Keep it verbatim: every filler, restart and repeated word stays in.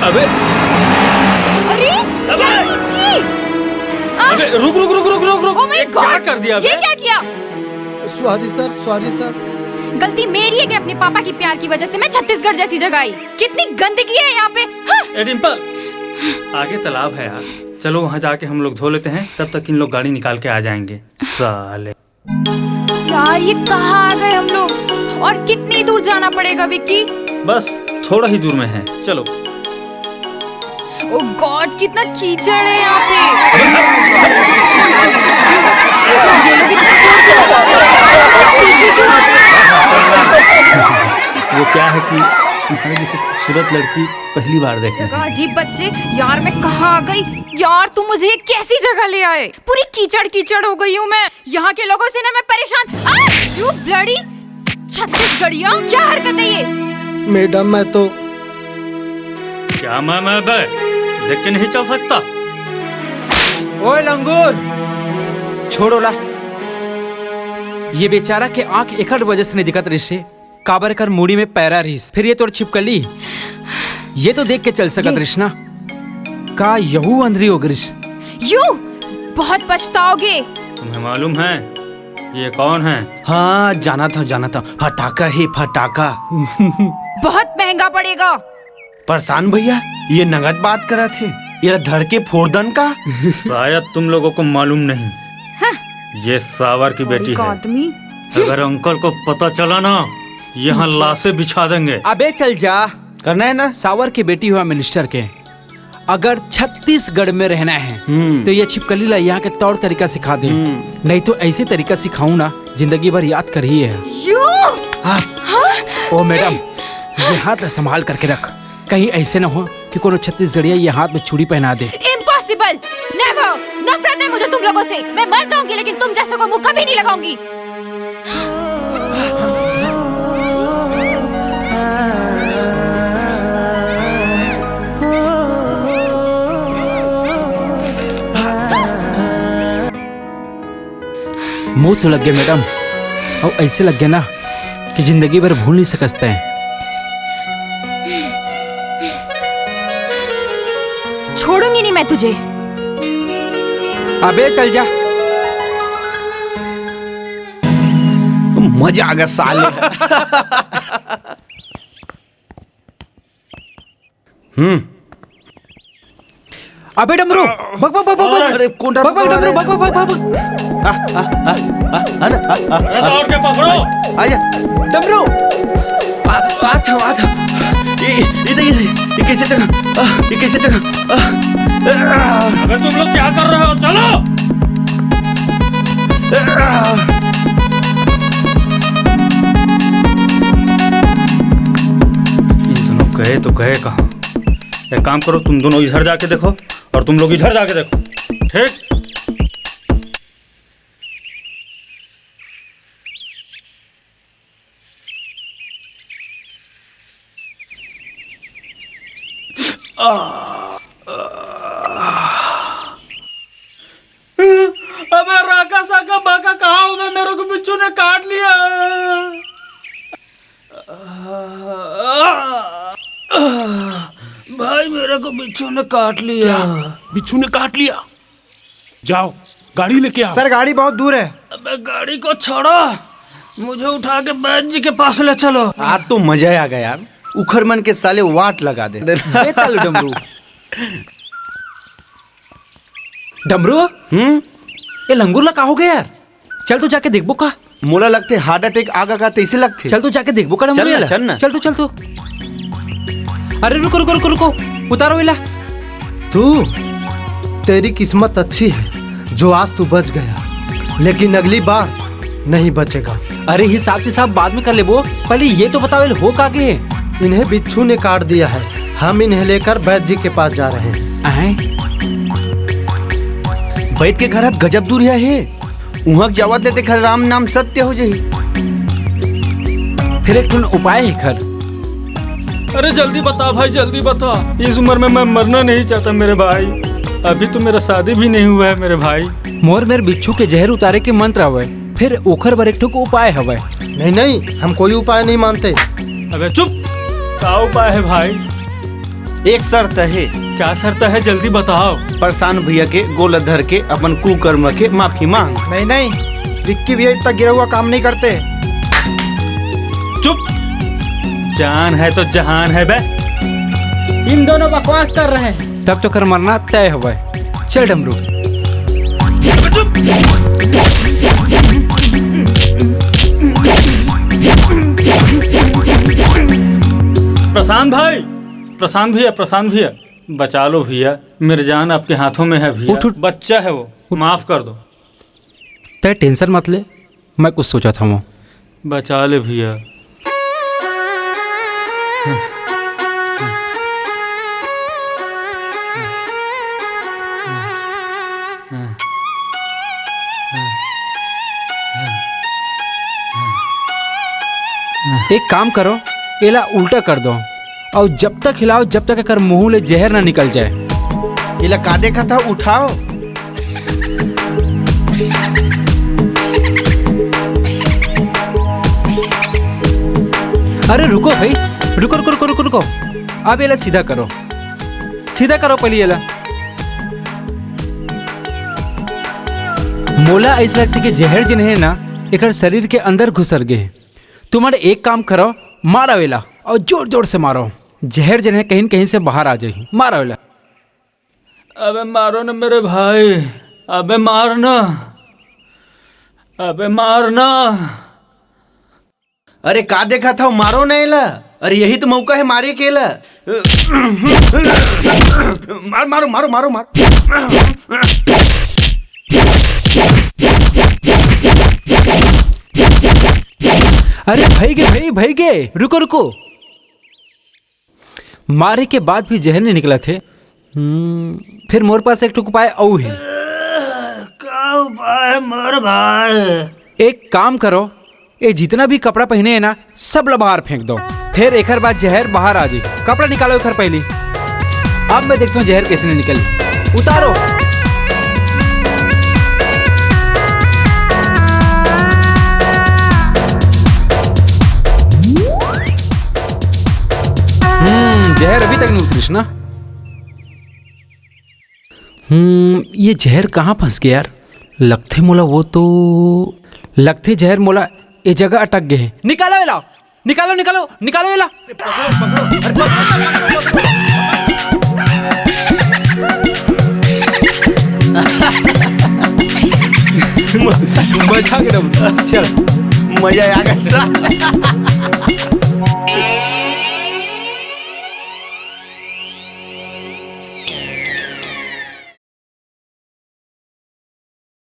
अबे, अरे, क्या ये? छी! आह! अबे, रुक, रुक, रुक, रुक, रुक, रुक। Oh my ये क्या God! कर दिया ये बे? क्या किया? Sorry sir, sorry sir. गलती मेरी है कि अपने पापा की प्यार की वजह से मैं छत्तीसगढ़ जैसी जगह आई। कितनी गंदगी है यहाँ पे। हाँ! ए डिम्पल, आगे तालाब है यार, चलो वहाँ जाके हम लोग धो लेते हैं, तब तक इन लोग गाड़ी निकाल के आ जाएंगे। साले। यार, ये कहाँ आ गए हम लोग? और कितनी दूर जाना पड़ेगा, विक्की? बस थोड़ा ही दूर में है, चलो। Oh God, कितना कीचड़ है यहाँ पे। ये लोग इतना शोर क्यों मचा रहे हैं? पीछे क्यों आ रहे हैं? वो क्या है कि तुम्हारे जैसे खूबसूरत लड़की पहली बार देखे जगह हैं। अजीब बच्चे। यार, मैं कहाँ आ गई? यार, तुम मुझे ये कैसी जगह ले आए? पूरी कीचड़ कीचड़ हो गई हूँ मैं। यहाँ के लोगों से ना मैं परेशान। आ! You bloody छत्तीसगढ़िया, क्या हरकत है ये? मैडम, मैं तो क्या मैं, मैं बे, देख के नहीं चल सकता? ओए लंगूर, छोड़ ओला। ये बेचारा के आंख एकर वजह से नहीं दिखत रहिस हे, काबर एकर मुड़ी में पैरा रहिस, फिर ये तोर छिपकली, ये तो देख के चल सकत ये- रहिस ना। का यहू अंधरी हो गरिस? You बहुत पछताओगे। तुम्हें मालूम है ये कौन है? हाँ, जाना था, जाना था। फटाका है, फटाका। बहुत महंगा पड़ेगा। परेशान भैया, ये नगद बात करा थे। ये धर के फोड़ दन का। शायद तुम लोगों को मालूम नहीं, ये सावर की बेटी एक है। आदमी। अगर अंकल को पता चला ना, यहाँ लाशें बिछा देंगे। अबे चल जा। करना है ना? सावर की बेटी हुआ मिनिस्टर के, अगर छत्तीसगढ़ में रहना है हम्म। तो ये छिपकली ला यहाँ के तौर तरीका सिखा दे, नहीं तो ऐसे तरीका सिखाऊं ना, जिंदगी भर याद कर ही है। You हाँ। ओ मैडम, ये हाथ ला संभाल करके रख, कहीं ऐसे ना हो कि कोनो छत्तीसगढ़िया ये हाथ में चूड़ी पहना दे। Impossible, never। नफरत है मुझे तुम लोगों से। मैं मर जाऊंगी लेकिन तुम जैसे को मुंह कभी नहीं लगाऊंगी। मोह तो लग गया मैडम, और ऐसे लग गया ना कि जिंदगी भर भूल नहीं सकते हैं। छोड़ूंगी नहीं मैं तुझे। अबे चल जा। मजा आ गया साले। हम्म। अबे डमरू, बक बक बक बक बक। अरे, कौन रा बक बक डमरू, बक बक बक बक। आ, आ, आ, आ, आ, ना, आ, आ, अरे, दौड़ के पकड़ो। आजा। डमरू। आ, आ था, आ था। ये, ये, ये, ये, ये कैसे जगह? आ, ये कैसे जगह? आ, आ, अबे तुम लोग क्या कर रहे हो? चलो। आ। इन दोनों गए तो गए कहाँ? एक काम करो, तुम दोनों इधर जाके देखो और तुम लोग इधर जाके देखो, ठीक? अबे राका साका बाका, कहाँ हो बे? मेरे को बिच्छू ने काट लिया। भाई, मेरे को बिच्छू ने काट लिया। बिच्छू ने काट लिया। जाओ, गाड़ी लेके आओ। सर, गाड़ी बहुत दूर है। अबे गाड़ी को छोड़ो, मुझे उठा के बैद जी के पास ले चलो। आज तो मजा ही आ गया यार, उखर मन के साले वाट लगा दे। बेताल डमरू। डमरू, हम्म। ये लंगूर ला का हो गया यार? चल तो जाके देखबो का। मोला लगते हार्ट अटैक आगा का, तैसे लगते। चल तो जाके देखबो का डमरू चल ना, ये ला। चल ना। चल तो, चल तो। अरे रुको, रुको, रुको, रुको, उतारो इला। तू, तेरी किस्मत अच्छी है जो आज तू बच गया, लेकिन अगली बार नहीं बचेगा। अरे हिसाब किताब बाद में कर लेबो, पहले ये तो बताओ, ये हो का के? इन्हें बिच्छू ने काट दिया है, हम इन्हें लेकर बैद जी के पास जा रहे हैं। आए? बैद के घर गजब दूर है, वहां जावत लेते घर राम नाम सत्य हो जाही। फिर एक ठन उपाय है खर। अरे जल्दी बता भाई, जल्दी बता। इस उम्र में मैं मरना नहीं चाहता मेरे भाई। अभी तो मेरा शादी भी नहीं हुआ है मेरे भाई। मोर मेर बिच्छू के जहर उतारे के मंत्र हवय, फिर ओखर बर एक ठो उपाय हवय। नहीं नहीं, हम कोई उपाय नहीं मानते। अबे चुप, का उपाय है भाई? एक शर्त हे। क्या शर्त हे, जल्दी बताओ। प्रशांत भैया के गोला धर के अपन कुकर्म के माफी मांग। नहीं, नहीं, विक्की भैया इतना गिरा हुआ काम नहीं करते। चुप। जान है तो जहान है बे। इन दोनों बकवास कर रहे हैं। तब तो कर मरना तय हवय। चल डमरू। प्रशांत भाई, प्रशांत भैया, प्रशांत भैया, बचा लो भैया, मेरी जान आपके हाथों में है भैया। उठ, उठ। बच्चा है वो, माफ कर दो। तय टेंशन मत ले, मैं कुछ सोचत हवं। बचा ले भैया। एक काम करो, एला उल्टा कर दो, अउ जब तक हिलाओ, जब तक एकर मुंह ले जहर ना निकल जाए। एला का देखत हव, उठाओ। अरे रुको भाई, रुको, रुको, रुको, रुको, रुको। अब एला सीधा करो, सीधा करो पहले एला। मोला ऐसा लगथे कि जहर जेन हे ना, एकर शरीर के अंदर घुसर गे हे। तुमन एक काम करो, मारो एला अउ जोर जोर से मारो। जहर जेन हे कहीं न कहीं से बाहर आ जाही। मारो एला। अबे मारो ना मेरे भाई, अबे मार ना, अबे मार ना। अरे का देखत हव, मारो ना एला। अरे यही तो मौका हे मारे के एला। मार, मारो, मारो, मारो, मार। अरे भई गे, भई, भई गे, रुको, रुको। मारे के बाद भी जहर नहीं निकलत हे। हम्म, फिर मोर पास एक ठो उपाय अउ हे। का उपाय मोर भाई? एक काम करो, ये जितना भी कपड़ा पहिने हे ना, सब ला बाहर फेंक दो। फिर एकर बाद जहर बाहर आ जाही। कपड़ा निकालो एकर पहली। अब मैं देखता हूँ जहर कैसे नहीं निकली। उतारो। हम्म, जहर अभी तक नहीं उतरिस ना। हम्म, ये जहर कहाँ फंस गया यार? लगथे मोला वो तो, लगथे जहर मोला ए जगह अटक गए हे। निकालो एला, निकालो, निकालो, निकालो एला। मजा आ गया। चल, मजा आ गया।